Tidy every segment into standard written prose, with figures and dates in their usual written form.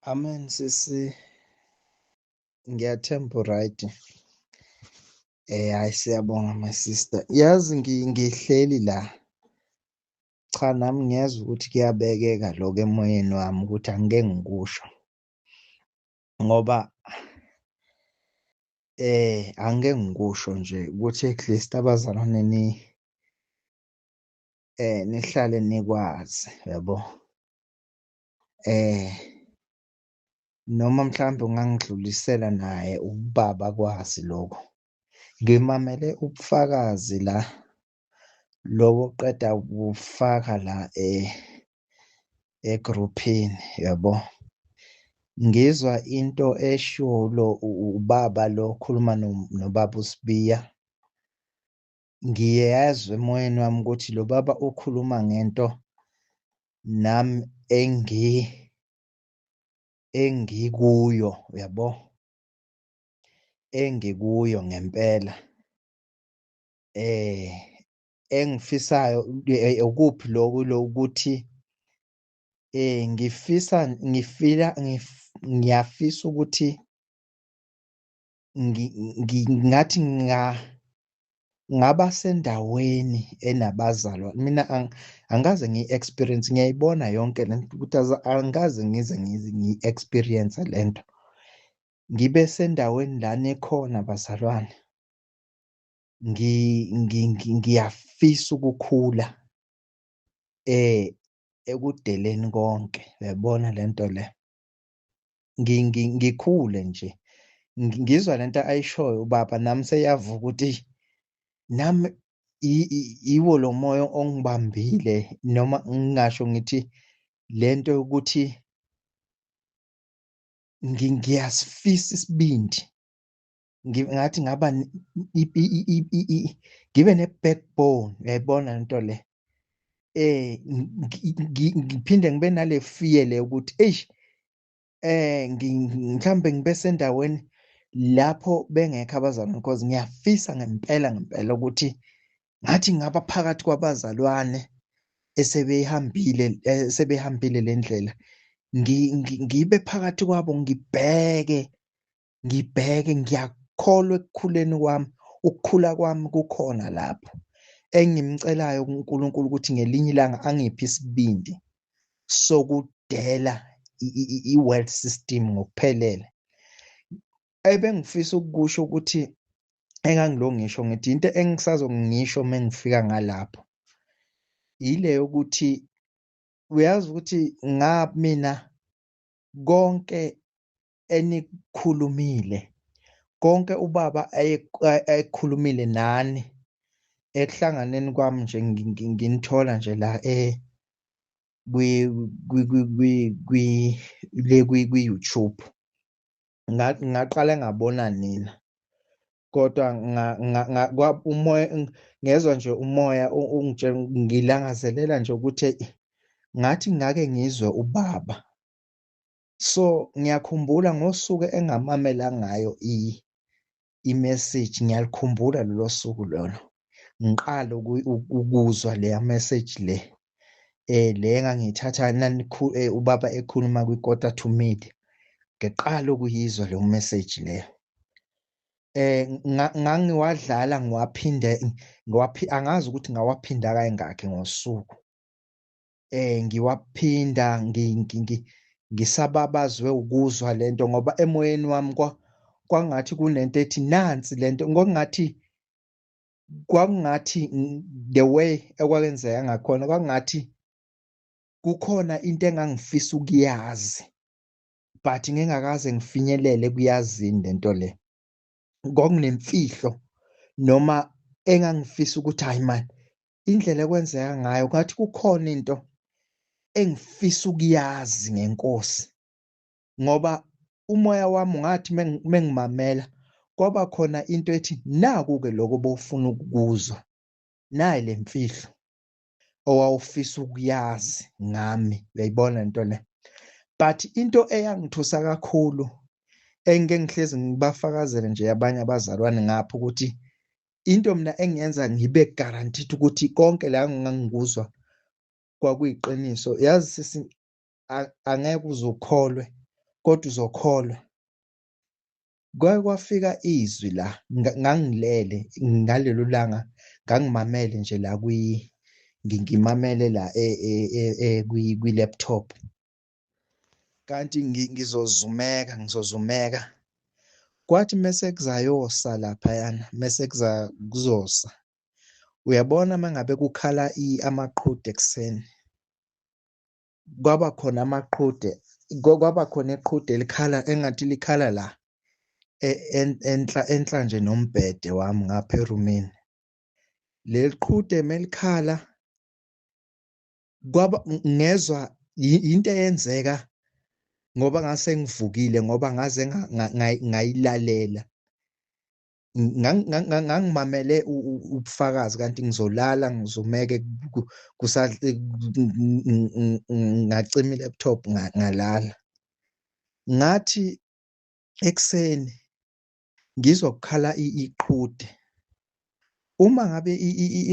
Amen sisi, ngiyathemba right. Hayi, siyabonga my sister. Yazi ngihleli la. Cha, nami ngiyezwa ukuthi kuyabekeka lokho emoyeni wami ukuthi angike ngikusho. Ngoba angike ngikusho nje ukuthi at least abazalwane ni nihlale nikwazi, yabo. Noma mhlawumbe ungangidlulisela naye ubaba kwazi lokho. Ngimamele ubufakazi la lobo oqeda kufaka la egruphini, yabo. Ngizwa into eshiwo lo ubaba lo okhuluma nobaba uSibiya. Ngiyezwa emoyeni wami ukuthi lo baba ukhuluma ngento nami engikuyo, yabo, engikuyo ngempela. Engifisayo ukuphi lokhu lokuthi ngifisa ngifila ngiyafisa ukuthi ngathi ngaba sendaweni enabazalwa. Mina angikaze ngiyi-experience, ngiyayibona yonke lento ukuthi angikaze ngize ngiyi-experience lento. Ngibe sendaweni la nikhona bazalwane. Ngiyafisa ukukhula ekudeleni konke, uyabona lento le. Ngikhule nje. Ngizwa lento ayishoyo ubaba, nami seyavuka ukuthi nami iwo lo moya ongibambile, noma ngingasho ngithi lento yokuthi ngiyasifisa isibindi. Ngathi ngaba ngibe ne-backbone, uyayibona lento le. Ngiphinde ngibe nale fear le ukuthi eish, mhlambe ngibe sendaweni lapho bengekho abazalwane, because ngiyafisa ngempela ngempela ukuthi ngathi ngaba phakathi kwabazalwane esebehambile le ndlela. Ngibe phakathi kwabo, ngibheke, ngibheke, ngiyakholwa ekukhuleni kwami, ukukhula kwami kukhona lapho. Engimcelayo kuNkulunkulu ukuthi ngelinye ilanga angiphe isibindi sokudela i-world system ngokuphelele. Ebengifisa ukukusho ukuthi engangilongisho ngithi into engisazongisho mengifika ngalapho ile yokuthi uyazi ukuthi mina konke enikukhulumile, konke ubaba ayekhulumile nani ekuhlanganeni kwami nje, nginithola nje la kwi YouTube. Ngaqala ngabona nina, kodwa umoya ngezwa nje umoya ungitshela, ngilangazelela nje ukuthi ngathi ngake ngizwe ubaba. So ngiyakhumbula ngosuku engamamela ngayo i-message, ngiyalikhumbula lolo suku lolo. Ngiqala ukuzwa leya message le. Le engangiyithatha ubaba ekhuluma kwi-quarter to mid. Ngiqala ukuyizwa leyo message leyo. Ngangiwadlala ngiwaphinde, angazi ukuthi ngawaphinda kayingakhi ngosuku. Ngiwaphinda ngisababazwe ukuzwa lento, ngoba emoyeni wami kwangathi kunento ethi nansi lento, ngokungathi kwakungathi the way ekwakenzeka ngakhona, kwakungathi kukhona into engangifisa ukuyazi but ngingakaze ngifinyelele kuyazini lento le. Kwakunemfihlo noma engangifisa ukuthi hayi man, indlela ekwenzeka ngayo ngathi kukhona into engifisa ukuyazi ngenkosi, ngoba umoya wami ungathi mengimamela kwaba khona into ethi naku-ke lokho bofuna ukukuzwa, nayi le mfihlo owawufisa ukuyazi ngami, uyayibona lento le. But into eyangithusa kakhulu engike ngihlezi ngibafakazele nje abanye abazalwane ngapha ukuthi into mina engiyenza ngibe guaranteed ukuthi konke la ngangikuzwa kwakuyiqiniso, yazi sisi, angeke uze ukholwe. Kodwa uzokholwa, kwake kwafika izwi la, ngangilele ngalelo langa, ngangimamele nje la ngimamele la kwi-laptop, kanti ngizozumeka. Kwathi mese kuzayosa laphayana, mese kuzosa, uyabona mangabe kukhala amaqhude ekuseni, kwaba khona amaqhude, kwaba khona iqhude elikhala engathi likhala la enhla nje nombhede wami ngapha erumini. Leli qhude melikhala, kwaba ngezwa into eyenzeka ngoba ngase ngivukile, ngoba ngaze ngayilalela. Ngangimamele ubufakazi kanti ngizolala ngizumeke ngacima i-laptop ngalala. Ngathi ekuseni ngizwa kukhala iqhude. Uma ngabe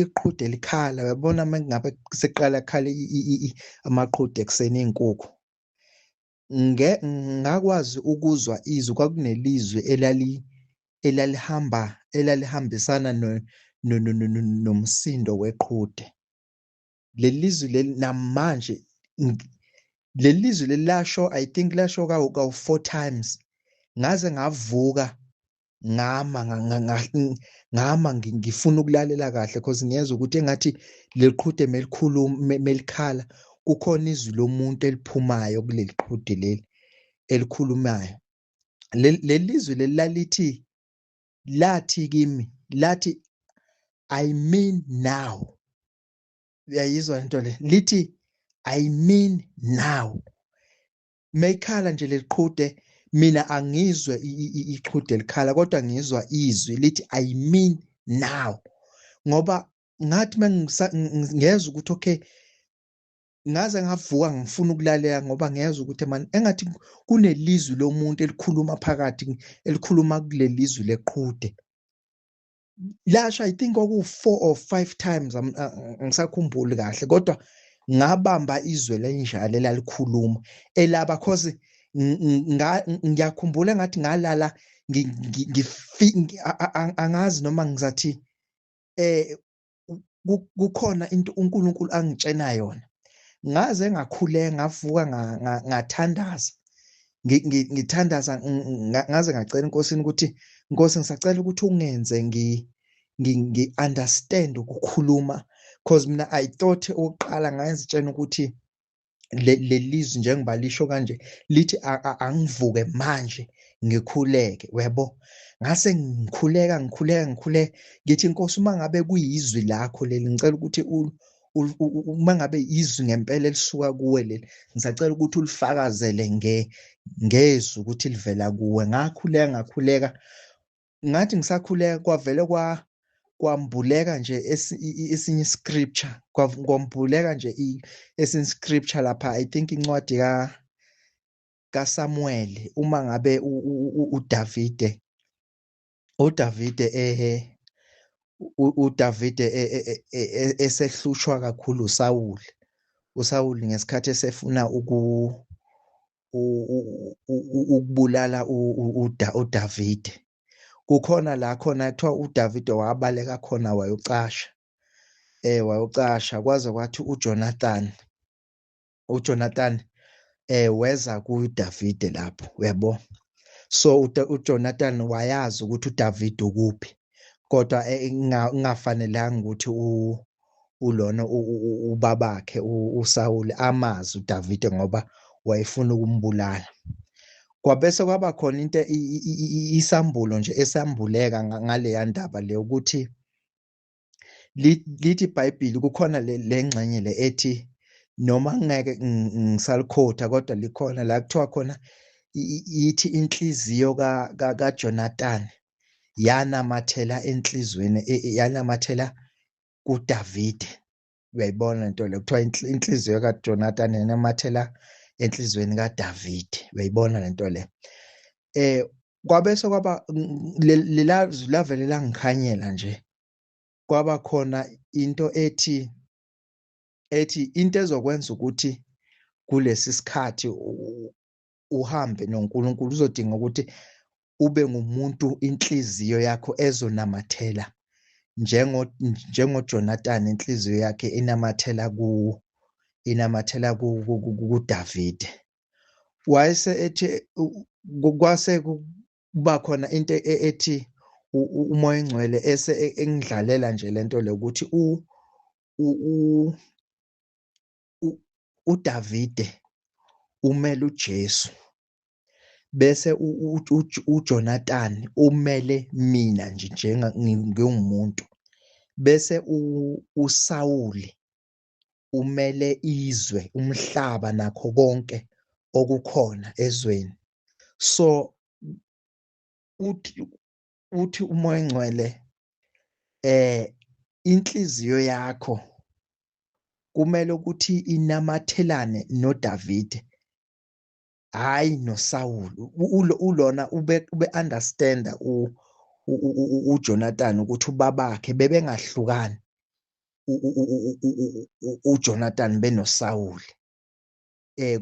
iqhude likhala, uyabona mengabe seqala kukhala amaqhude ekuseni iy'nkukhu, ngakwazi ukuzwa izwi. Kwakunelizwi elalihamba elalihambisana nomsindo weqhude. Leli lizwi leli namanje, leli lizwi leli lasho, I think lasho kawu-4 times. Ngaze ngavuka ngama ngama ngifuna ukulalela kahle, because ngiyezwa ukuthi engathi leli qhude melikhuluma melikhala kukhona izwi lomuntu eliphumayo kuleli qhude leli elikhulumayo. Leli lizwi leli lalithi, lathi kimi, lathi I mean now. Uyayizwa lento le, lithi I mean now. Mekhala nje leliqhude, mina angizwe iqhude likhala, kodwa ngizwa izwi lithi I mean now. Ngoba ngathi ngezwe ukuthi okay, ngaze ngavuka ngifuna ukulalela, ngoba ngezwe ukuthi man engathi kunelizwi lomuntu elikhuluma phakathi, elikhuluma kulelizwi leqhude. Lasho I think kwaku 4 or 5 times, angisakhumbuli kahle, kodwa ngabamba izwe lenjalo elalikhuluma elaba, cause ngiyakhumbula ngathi ngalala angazi noma ngizathi kukhona into uNkulunkulu angitshena yona. Ngaze ngakhuleka, ngavuka ngathandaza, ngithandaza, ngaze ngacela eNkosini ukuthi Nkosi ngisacela ukuthi ungenze ngi-understand ukukhuluma, cause mina I thought okokuqala ngazitshena ukuthi lelizwi njengoba lisho kanje lithi angivuke manje ngikhuleke, uyabo. Ngase ngikhuleka ngikhuleka ngikhuleka ngithi Nkosi uma ngabe kuyizwi lakho leli, ngicela ukuthi uma ngabe izwi ngempela elisuka kuwe leli, ngisacela ukuthi ulifakazele ngezwi ukuthi livela kuwe. Ngakhuleka ngakhuleka, ngathi ngisakhuleka kwavele kwambuleka nje esinye scripture, kwambuleka nje esinye scripture lapha, I think incwadi kaSamuel, uma ngabe uDavide, uDavide esehlushwa kakhulu uSawuli, uSawuli ngesikhathi esefuna ukubulala uDavide, kukhona la khona kuthiwa uDavide wabaleka khona wayocasha, wayocasha kwaze kwathi uJonathan weza kuDavide lapho, uyabo. So uJonathan wayazi ukuthi uDavide ukuphi, kodwa kungafanelanga ukuthi ulona ubabakhe uSawuli amazi uDavide ngoba wayefuna ukumbulala. Kwabese kwaba khona into isambulo nje esambuleka ngaleya ndaba le, ukuthi lithi iBhayibheli kukhona le ngxenye le ethi, noma ngeke ngisalikhotha kodwa likhona la kuthiwa khona ithi inhliziyo kaJonathan yanamathela enhlizweni, yanamathela kuDavide. Uyayibona into le, kuthiwa inhliziyo kaJonathan yanamathela enhlizweni kaDavide. Uyayibona lento le. Kwabese kwaba lelazwi lavele langikhanyela nje, kwaba khona into ethi into ezokwenza ukuthi kulesi sikhathi uhambe noNkulunkulu, uzodinga ukuthi ube ngumuntu inhliziyo yakho ezonamathela njengoJonathan, inhliziyo yakhe inamathela ku inamathela kuDavide. Wayese ethi kwase kuba khona into ethi uMoya oNgcwele ese engidlalela nje lento le ukuthi uDavide umele uJesu, bese uJonathan umele mina nje njengumuntu, bese uSawuli umele izwe, umhlaba nakho konke okukhona ezweni. So uthi uMoya oNgcwele inhliziyo yakho kumele ukuthi inamathelane noDavide, hayi noSawuli. Ulona ube understand uJonathan ukuthi ubabakhe bebengahlukani uJonathan benoSawuli.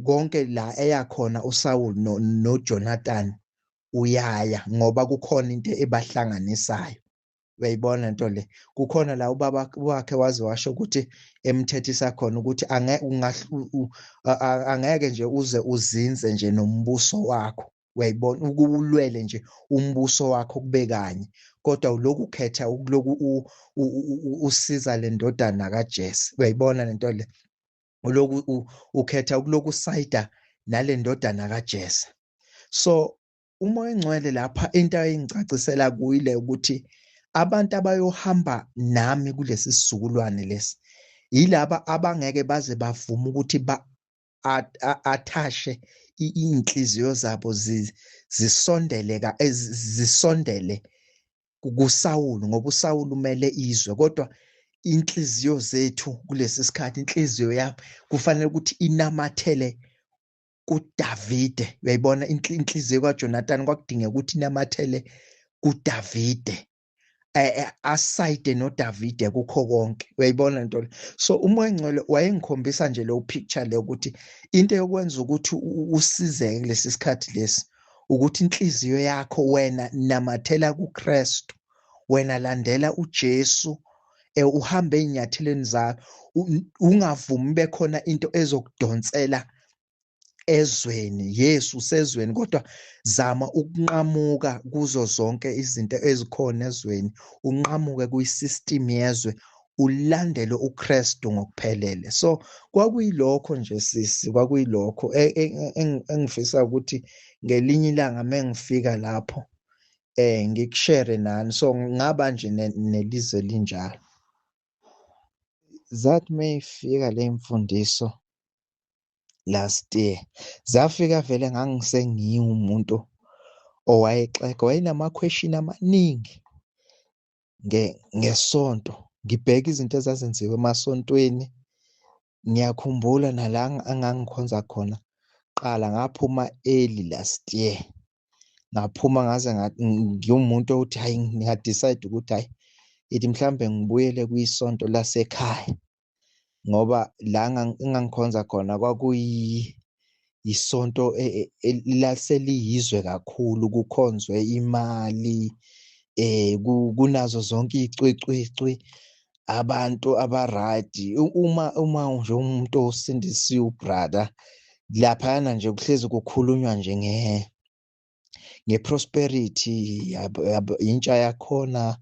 Konke la eyakhona uSawuli noJonathan uyaya, ngoba kukhona into ebahlanganisayo. Uyayibona into le? Kukhona la ubaba wakhe waze washo ukuthi emthethisa khona ukuthi angeke nje uze uzinze nje nombuso wakho. Uyayibona, ukulwele nje umbuso wakho kube kanye, kodwa uloku ukhetha ukuloku usiza le ndodana kaJese. Uyayibona lento le? Uloku ukhetha ukuloku usayida nale ndodana kaJese. So uMoya oNgcwele lapha into ayingicacisela kuyile ukuthi abantu abayohamba nami kulesi sizukulwane lesi yilaba abangeke baze bavume ukuthi ba athashe inhliziyo zabo zisondele zisondele kuSawuli, ngoba uSawuli umele izwe, kodwa inhliziyo zethu kulesi sikhathi, inhliziyo yami kufanele ukuthi inamathele kuDavide. Uyayibona inhliziyo kaJonathan kwakudingeka ukuthi inamathele kuDavide, asayide noDavide kukho konke. Uyayibona lento le? So uMoya oNgcwele wayengikhombisa nje leyo picture le ukuthi into yokwenza ukuthi usizeke kulesi sikhathi lesi ukuthi inhliziyo yakho wena namathela kuKristu, wena landela uJesu, uhambe ezinyathelweni zakho, ungavumi bekhona into ezokudonsela ezweni. Yesu usezweni, kodwa zama ukunqamuka kuzo zonke izinto ezikhona ezweni, unqamuke kwi-system yezwe, ulandele uKristu ngokuphelele. So kwakuyilokho nje sisi, kwakuyilokho engifisa ukuthi ngelinye ilanga mengifika lapho ngikushare nani. So ngaba nje nelizwe linjalo. Zathi mayifika le mfundiso last year, zafika vele ngangisengiwumuntu owayexega, wayenama question amaningi ngesonto, ngibheka izinto ezazenziwe emasontweni. Ngiyakhumbula nala engangikhonza khona qala, ngaphuma early last year, ngaphuma ngaze ngiwumuntu othi hayi, nginga-decide ukuthi hayi ithi mhlambe ngibuyele kwisonto lasekhaya, ngoba la engangikhonza khona kwakuyi isonto laseliyizwe kakhulu, kukhonzwe imali, kunazo zonke icwecwecwe, abantu aba-right. Uma nje umuntu osindisiwe brother, laphayana nje kuhlezi kukhulunywa nje nge-prosperity, intsha yakhona,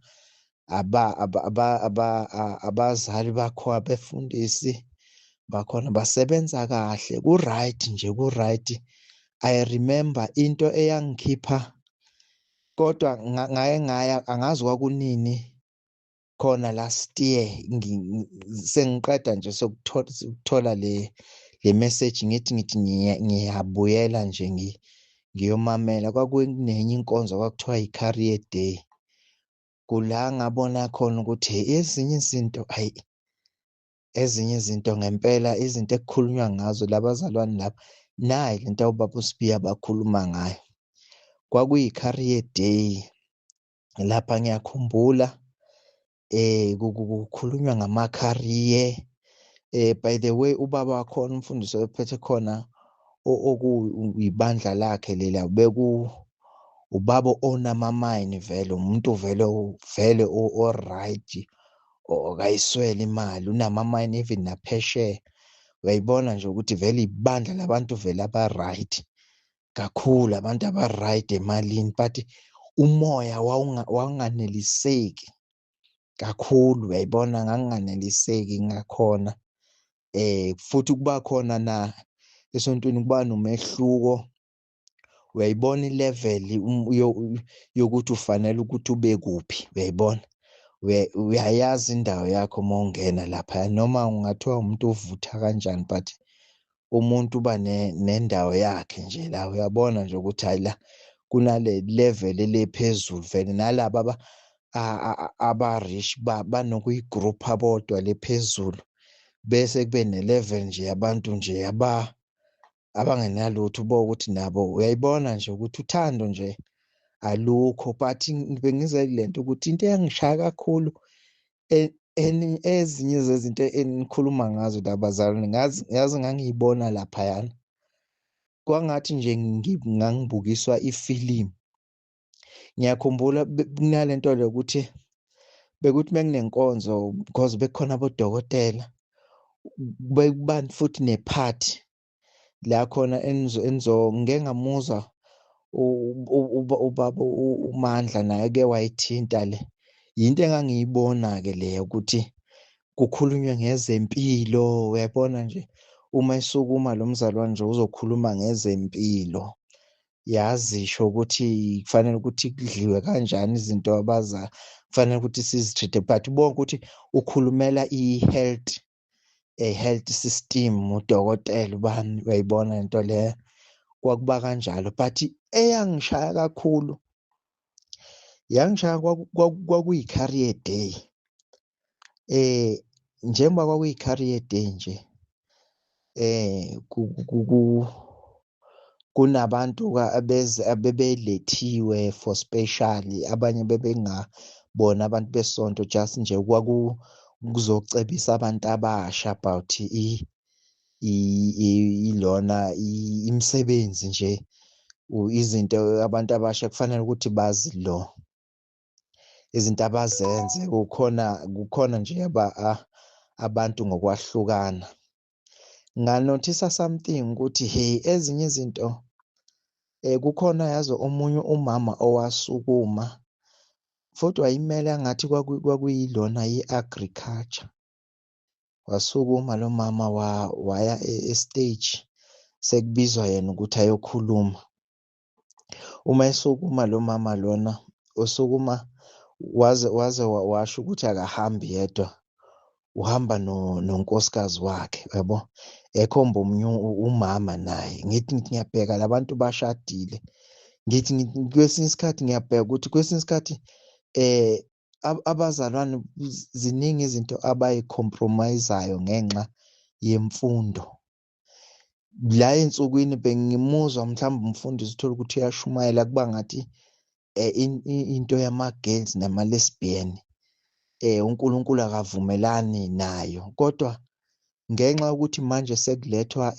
abazali bakho, abefundisi bakhona basebenza kahle, ku-right nje, ku-right. I remember into eyangikhipha, kodwa ngaye ngaya angazi kwakunini khona last year, sengiqeda nje sokuthola le message, ngithi ngiyabuyela nje ngiyomamela. Kwakunenye inkonzo kwakuthiwa i-career day, kula ngabona khona ukuthi ezinye izinto, hayi ezinye izinto ngempela, izinto ekukhulunywa ngazo labazalwane lapha, nayi lento ubaba uSibiya bakhuluma ngayo. Kwakuyi-career day lapha, ngiyakhumbula kukhulunywa ngama-career. By the way, ubaba wakhona umfundisi ophethe khona Okuyibandla lakhe lela beku ubaba onama-mine vele, umuntu vele vele o-right, akayiswele imali, unama-mine even naphesheya. Uyayibona nje ukuthi vele ibandla labantu vele aba-right kakhulu, abantu aba-right emalini, but umoya wawunganeliseki kakhulu. Uyayibona, nganginganeliseki ngakhona. Futhi kuba khona na esontweni kuba nomehluko. Uyayibona i-level yokuthi ufanele ukuthi ube kuphi, uyayibona, uyayazi indawo yakho uma ungena lapha, noma ungathiwa umuntu ovutha kanjani, but umuntu uba nendawo yakhe nje la. Uyabona nje ukuthi hayi, la kunale level le phezulu vele, nalaba aba-rich banokuyi-group-a bodwa le phezulu, bese kube ne-level nje yabantu nje abangenalutho, ubo ukuthi nabo uyayibona nje ukuthi uthando nje alukho. But bengize kulento ukuthi into eyangishaya kakhulu, ezinye zezinto enikhuluma ngazo la bazalwane, ngazi yazi ngangiyibona laphayana, kwangathi nje ngangibukiswa ifilimu. Ngiyakhumbula kunalento lokuthi bekuthi mekunenkonzo, because bekukhona abodokotela, bekuba futhi nephathi la khona enizo ngike ngamuzwa ubaba uMandla naye ke wayithinta le yinto engangiyibona-ke le, ukuthi kukhulunywe ngezempilo. Uyabona nje uma esukuma lo mzalwane nje uzokhuluma ngezempilo, yazisho ukuthi kufanele ukuthi kudliwe kanjani, izinto abaza kufanele ukuthi sizi-treat-e, but bonke ukuthi ukhulumela i-health, a health system, udokotela ubani, uyayibona lento leyo, kwakuba kanjalo. But eyangishaya kakhulu, yangishaya kwakuyi-career day. Njengoba kwakuyi-career day nje, kunabantu abeze abebelethiwe for special, abanye bebengabona abantu besonto, just nje kwaku kuzocebisa abantu abasha about ilona imisebenzi nje, izinto abantu abasha kufanele ukuthi bazi lo izinto abazenze. Kukhona nje abantu ngokwahlukana. Nga-notice-a something ukuthi hey, ezinye izinto kukhona, yazi, omunye umama owasukuma futhi wayimela ngathi kwakuyilona i-agriculture. Wasukuma lo mama waya e-stage, sekubizwa yena ukuthi ayokhuluma. Uma esukuma lo mama lona, usukuma waze washo ukuthi akahambi yedwa, uhamba nonkosikazi wakhe, yabo, ekhomba omunye umama naye. Ngithi ngiyabheka labantu bashadile, ngithi kwesinye isikhathi ngiyabheka ukuthi kwesinye isikhathi abazalwane ziningi izinto abayi-compromise-ayo ngenxa yemfundo. La ey'nsukwini bengimuzwa mhlawumbe umfundisi, uthole ukuthi uyashumayela, kuba ngathi into yama-gays nama-lesbian uNkulunkulu akavumelani nayo, kodwa ngenxa yokuthi manje sekulethwa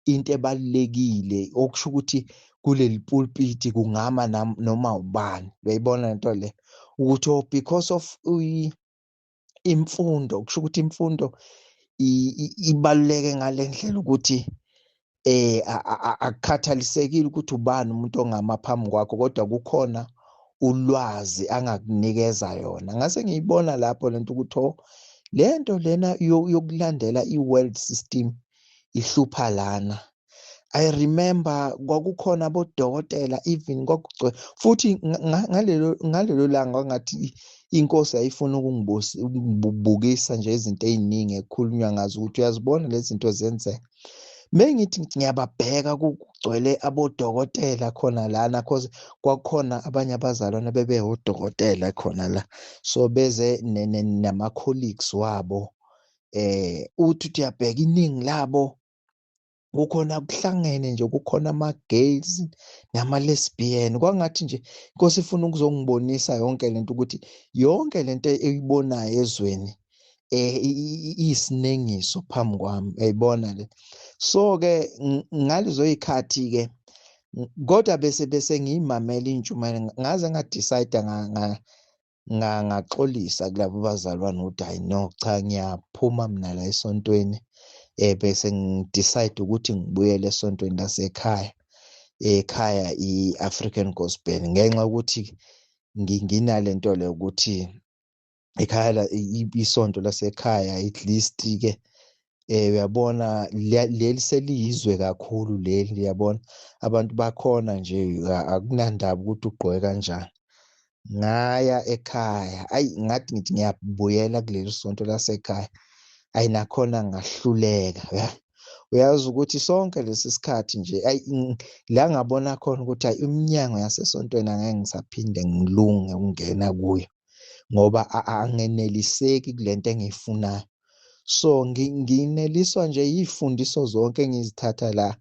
into ebalulekile, okusho ukuthi kuleli pulpiti kungama noma ubani. Uyayibona lento le ukuthi oh, because of imfundo, kusho ukuthi imfundo ibaluleke ngale ndlela ukuthi akukhathalisekile ukuthi ubani umuntu ongama phambi kwakho, kodwa kukhona ulwazi angakunikeza yona. Ngase ngiyibona lapho lento ukuthi oh, lento lena yokulandela i-world system ihlupha lana. I remember kwakukhona abodokotela even, kwakugcwele futhi ngalelo langa, kwangathi inkosi yayifuna ukungibukisa nje izinto ey'ningi ekukhulunywa ngazo, ukuthi uyazibona lezi zinto ziyenzeka. Mengithi ngiyababheka, kugcwele abodokotela khona lana, cause kwakukhona abanye abazalwane bebewodokotela khona la, so beze nama-colleagues wabo. Uthi uyabheka iningi labo kukhona kuhlangene nje, kukhona ama-gays nama-lesbian. Kwangathi nje inkosi ifuna ukuzongibonisa yonke lento, ukuthi yonke lento eyibonayo ezweni. Isinengiso phambi kwami, uyayibona le. So ke ngalezo zikhathi ke, kodwa bese ngiyimamela intshumayelo, ngaze nga-decide, ngaxolisa kulabo bazalwane ukuthi hayi no, cha, ngiyaphuma mina la esontweni. Bese ngi-decide ukuthi ngibuyele esontweni lasekhaya, ekhaya i-African Gospel, ngenxa yokuthi nginalento le ukuthi ekhaya, isonto lasekhaya at least ke, uyabona, leli seliyizwe kakhulu leli, uyabona, abantu bakhona nje akunandaba ukuthi ugqoke kanjani. Ngaya ekhaya, ayi, ngathi ngithi ngiyabuyela kuleli sonto lasekhaya, ayi, nakhona ngahluleka. Uyazi ukuthi sonke lesi sikhathi nje, ayi, la ngabona khona ukuthi ayi, iminyango yasesontweni angeke ngisaphinde ngilunge ukungena kuyo, ngoba angeneliseki kulento engiyifunayo. So ngineliswa nje yifundiso zonke engizithatha la.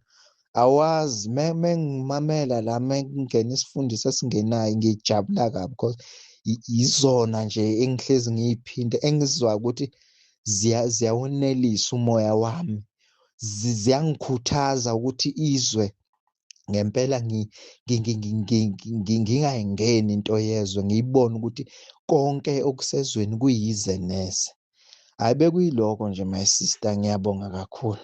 Awazi, mengimamela la, mengingena isifundiso esingenayo, ngijabula kabi, because izona nje engihlezi ngiyiphinde, engizwa ukuthi ziyawunelisa umoya wami, ziyangikhuthaza ukuthi izwe ngempela ngingayingeni into yezwe, ngiyibone ukuthi konke okusezweni kuyize neze. Hayi, bekuyiloko nje, my sister, ngiyabonga kakhulu.